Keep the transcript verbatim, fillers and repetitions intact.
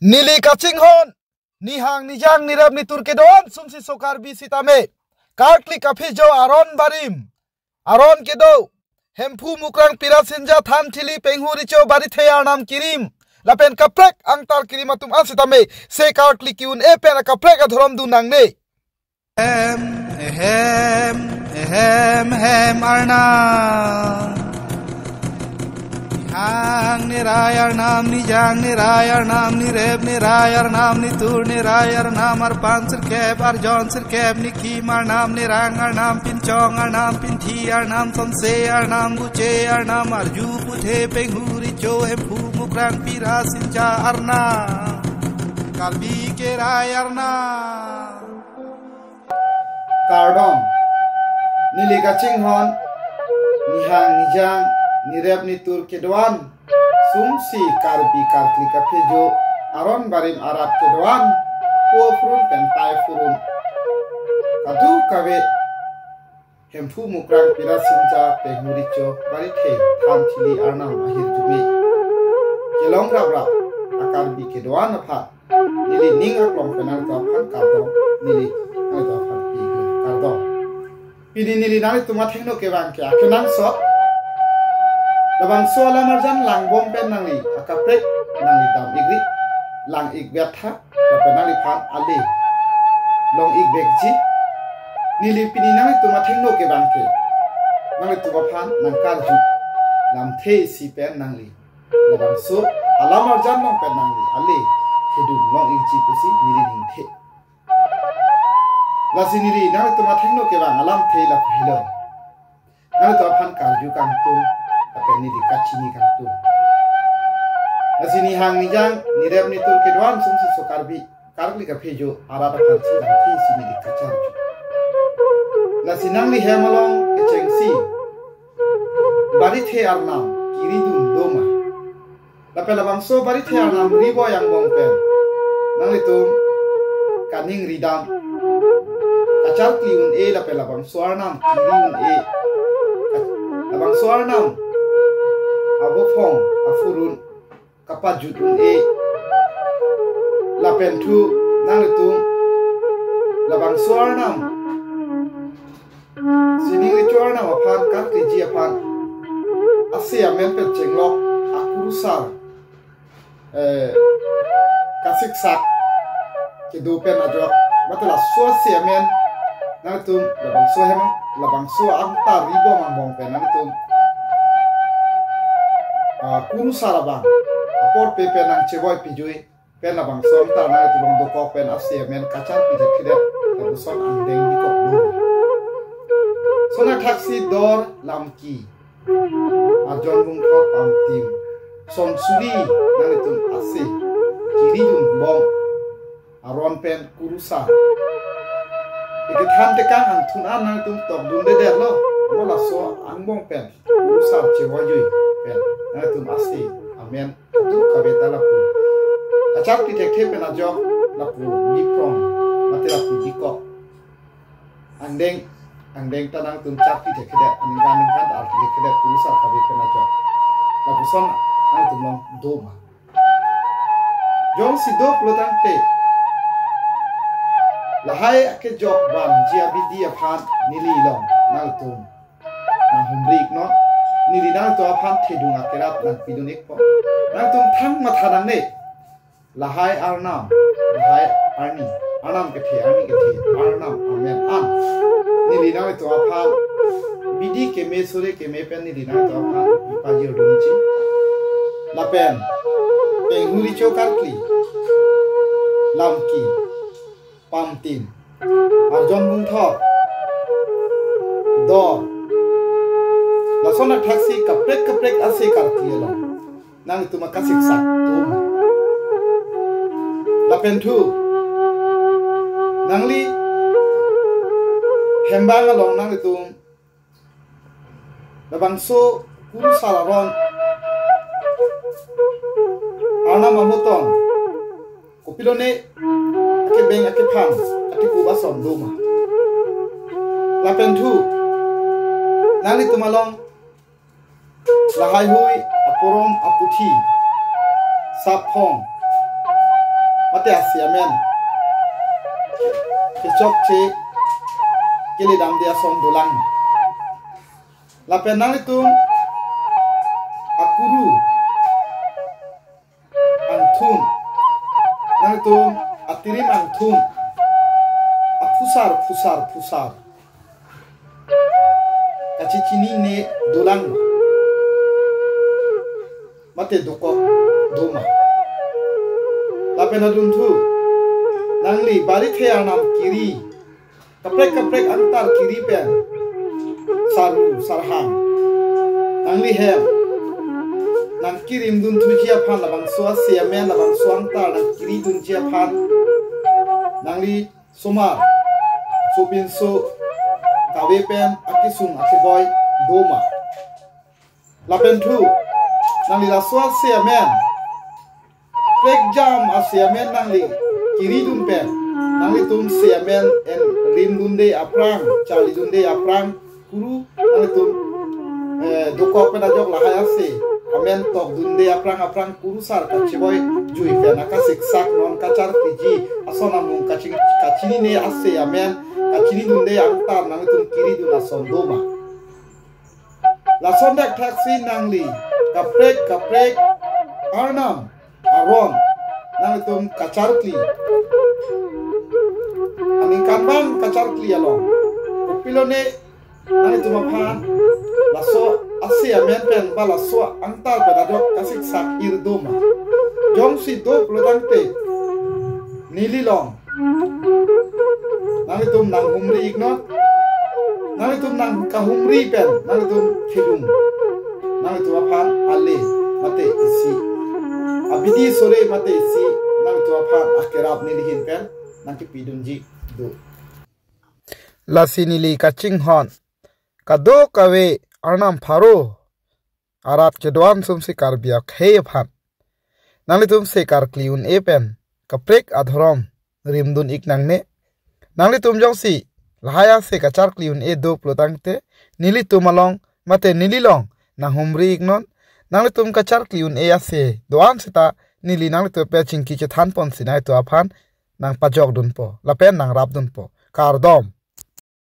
Neli kachinghon, nihang nijang nirep nitur kedo-an sumsi so Karbi sitame, karkli kaphejo aron barim, aron kedo, Hemphu, Mukrang, Pira, Sinja, Than, Thili, Penghu, Richo, Barithe arnam kirim, lapen kaprek angtar kirim atum an sitame, se karkli ki-un-e pen akaprek adhorom dun nangne. Hem, hem, hem, hem arnam. Nihang nirai arnam, nijang nirai arnam, nirep nirai arnam, nitur nirai arnam, arpan sirkep, arjon sirkep, nikim arnam, nirang arnam, pinchong arnam, pinthi arnam, sonse arnam, buche arnam, arju, puthe, Penghu, Richo, Hemphu, Mukrang, Pira, Sinja arnam. Karbi kerai arnam. Kardom. Neli kachinghon, nihang nijang nirep nitur kedo-an sumsi Karbi karkli kaphejo aron barim arat kedo-an, po phurun pen pai phurun, kadokave Hemphu, Mukrang, Pira, Sinja, Penghu, Richo, Barithe, Than, Thili arnam ahirjume kelong raprap a-Karbi kedo-an aphan neli ning aklong pen nangtum aphan kardom, neli nangtum aphan pilo kardom. Pini neli nangtum athengno kevang ke akenangsot, labangso alam arjan langbom pen nangli akaprek nangli dam-ikri, lang-ik biat tha, lapen nangliphan ale long-ik vekji. Neli pini nangtum athengno kevang ke nangtum aphan nangkarju lamthe isi pen nangli labangso alam arjan along pen nangli ale thedung long-ikji pusi neli ningthe. Lasi neli nangtum athengno kevang alamthe lapu helo. Nangtum aphan karju kangtung, lapen neli kachini kangtung. Lasi nihang nijang nirep nitur kedo-an sumsi so Karbi karkli kaphejo arat aphansi lamthe isi neli kacharju. Lasi nangli hem along kechengsi Barithe arnam kiridun doma? Lapen labangso Barithe arnam riboi angbong pen nanglitum kaningri dam, kacharkli un-e, lapen labangso arnam kiri un-e, ka-, labangso arnam abophong aphurun kapajut un-e, lapen thu nanglitum labangso arnam, sining Richo arnam aphan, karkliji aphan ase amen pen chenglok akurusar, eh, kasiksak kedo pen ajok, mate laso ase amen nangtum labangso hem, labangso angtar ribom angbong pen nangtum, ah, kurusar abang apor pe pen nangchevoi pijui pen labangso angtar nangtum along dokok pen ase amen kacharpi thekthedet lapuson angdeng bikok dun. Lason athaksi Dor, Lamki, Arjon, Bungthor, Pamtim, Sonsuri, nangtum ase kiridun bom aron pen kurusar. Ikethan tekang angthun an nangtum tokdundedetlo, mo laso angbong pen kurusar chevoijui pen nangtum ase amen kadokave ta lapu kacharpi thekthe pen ajok lapu niprong mate lapu dikok angdeng, angdeng ta nangtum charpi thekthedet, aningkan aningkan ta arpi thekthedet kurusar kave pen ajok. Lapuson nangtum along doma. Jongsi do pulotangte, lahai akejok vanji abidi aphan neli along nangtum nanghumri-iknon, neli nangtum aphan thedung akerap nangpidun-ikpo. Nangtum thang matha nangne. Lahai arnam, lahai arni, arnam kethe, arni kethe, arnam amen an neli nangtum aphan bidi keme sore keme pen neli nangtum aphan ipajirdunji. Lapen Penghu, Richo, karkli, Lamki, Pamtim, Arjon, Bungthor, Dor, lason athaksi kaprek kaprek ase karkli along nangtum akasiksak atum. Lapen thu nangli hembang along nangtum labangso kurusar aron, arnam amoton, kopilone akebeng akephan atiku bason doma? Lapen thu nanglitum along lahaihui aporom aputhi, saphong, asi amen kechokche keledamde ason dolang. Lapen nanglitum akuru angthun, nanglitum atirim angthun aphusar phusar phusar kachechinine dolang ma, mate dokok doma. Lapen adunthu nangli barithe arnam kiri, kaprek kaprek angtar kiri pen saru sarhang nangli hem nangkirimdunthuji aphan, labangso ase amen labangso angtar nangkiridunji aphan nangli somar sopinso kave pen akesung akeboi doma. Lapen thu nangli laso ase amen prekjam ase amen nangli kiridun pen, nanglitum ase amen en rimdunde aphrang, charlidunde aphrang, kuru nanglitum eh, dokok pen ajok lahai ase amen tokdunde aphrang aphrang kurusar kacheboi jui pen akasiksak non kacharkliji ason amung kaching kachinine ase amen kachinidunde angtar nanglitum kiridun ason doma. Lason dak thaksi nangli kaprek kaprek arnam aron nanglitum kacharkli, aningkanvang kacharkli along kopilone nanglitum aphan laso ase amen pen ba laso angtar pen ajok kasiksak ir doma. Jongsi do pulotangte neli long nanglitum nanghumri iknon, nanglitum nangkahumri pen nanglitum thilum, nanglitum aphan ale mate isi, abidi sore mate isi, nanglitum aphan akerap neli ahin pen nangkipidunji do. Lasi neli kachinghon kadokave arnam pharo arat kedo-an sumsi Karbi akhei aphan, nanglitum ase karkli un-e pen kaprek adhorom rimdun ik nangne. Nanglitum jongsi lahai ase kacharkli un-e do pulotangte nelitum along mate neli long nanghumri iknon. Nanglitum kacharkli un-e ase do-an seta neli nanglitum pen chingki chethan ponsi nanglitum aphan nangpajokdunpo lapen nangrapdunpo. Kardom.